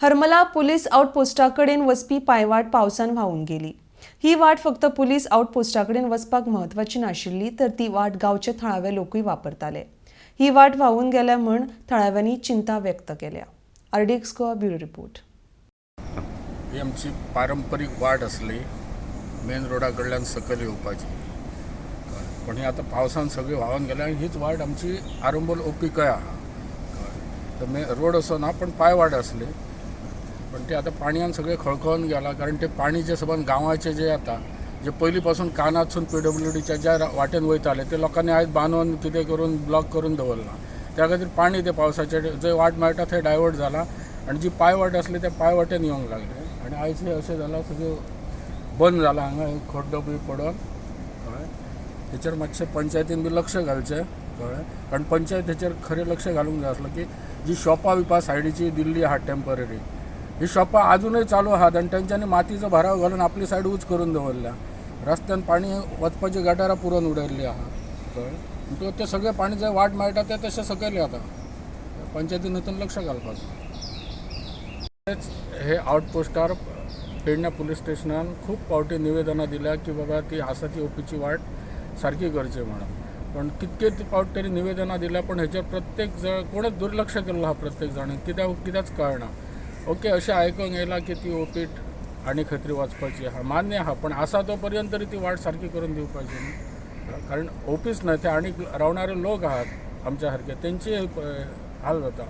हरमला police आउटपोस्टा कडेन वचपी पांयवाट पावसान व्हांवून गेली. ही वाट फक्त पुलीस आउटपोस्टा कडेन वचपाक म्हत्वाची नाशिल्ली, तर ती वाट गांवचे थळावे लोकूय वापरताले. ही वाट व्हांवून गेल्या म्हूण थळाव्यांनी चिंता व्यक्त केल्या. RDX Goa bureau report. ही आमची पारंपरीक वाट आसली मेन रोडा कडल्यान सकयल येवपाची, पण ही आतां पावसान सगळी व्हांवन गेल्या आनी हीच वाट आमची आरंबोल ओपीकय आहा. तर मे रोड असो ना, पण पांयवाट आसली, पण ते आतां पाणयान सगळें खळखळून गेला, कारण ते पाणी जे सबंद गांवाचे जे येता, जे पयलीं पासून कानातसून पीडब्ल्यूडीच्या ज्या वाटेन वयताले, ते लोकांनी आयज बांदून कितें करून ब्लॉक करून दवरलां. त्या खातीर पाणी ते पावसाचे जंय वाट मेळटा थंय डायवर्ट जाला आनी जी पांयवाट आसली त्या पांयवाटेन येवंक लागले आनी आयज हें अशें जालां, सगळें बंद जालां हांगा खड्डो बी पडोन. कळ्ळें? हेचेर मातशें पंचायतीन बी लक्ष घालचें. कळ्ळें? कारण पंचायत हेचेर खरें लक्ष घालूंक जाय आसलो की जी शॉपां बिपां सायडीची दिल्ली आहा टेंपररी, ही शॉपां आजुनूय चालू आहात आनी तेंच्यांनी मातीचो भराव घालून आपली सायड ऊंच करून दवरल्या. रस्त्यान पाणी वचपाची गटारां पुरोवन उडयल्ली आहा. कळ्ळें? म्हणटकच तें सगळें पाणी जंय वाट मेळटा तें तशें सकयल येता. पंचायतीन हितून लक्ष घालपाक जाय. तशेंच हे आउटपोस्टार पेडण्या पुलीस स्टेशनान खूब फावटी निवेदनां दिल्या की बाबा ती आसा ती ओपीची वाट सारकी करची म्हणून, पण कितके फावट तरी निवेदनां दिल्या, पण हेचेर प्रत्येक जण कोणेच दुर्लक्ष केल्लो आहा प्रत्येक जाणान. कित्याक कित्याच कळना. ओके, अशें आयकूंक येयलां की ती ओपीट आनी खंय तरी वचपाची आहा, मान्य आहा, पण आसा तो पर्यंत तरी ती वाट सारकी करून दिवपाची न्हू. कारण ओपीच न्हय, ते आनी रावणारे लोक आहात आमच्या सारके, तेंचे हाल जाता.